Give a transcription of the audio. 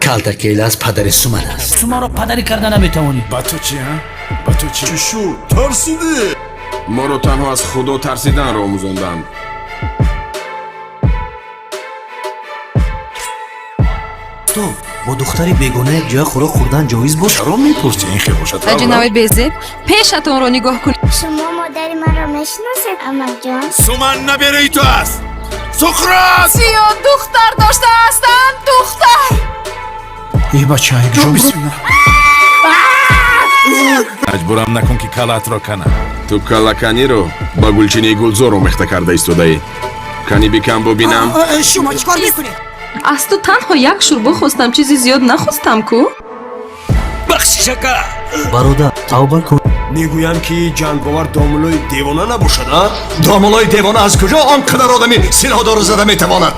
Калтакел аз падари Суман аст. Суманро падарӣ карда наметавонӣ. Ба ту чӣ, а? Ба ту чӣ? Чӣ шуд, тарсидӣ? Моро танҳо аз Худо тарсиданро омӯзонданд. То бо духтари бегона як ҷоя хӯрок хӯрдан ҷоиз буд? Чаро мепурсӣ? Ин хел бошад. Ҷаноби безеб, пешатонро нигоҳ кунед. Шумо модари маро мешиносед, амакҷон? Суман набераи ту аст, Суқрот! Зиёд духтар доштаастанд, духтар. Э, бача, якҷо бисмилла. Маҷбурам накун, ки калаатро канам. Ту каллаканиро ба гулчинии гулзор омехта карда истодаӣ. Кани, бикан, бубинам. Шумо чӣ кор мекунед? Аз ту танҳо як шӯрбо хостам, чизи зиёд нахостам ку. Бахшиш, ака. Бародар, тавба кун. Мегӯянд, ки ҷанговар домулои девона набошад, а? Домулои девона аз куҷо он қадар одами силоҳдору зада метавонад?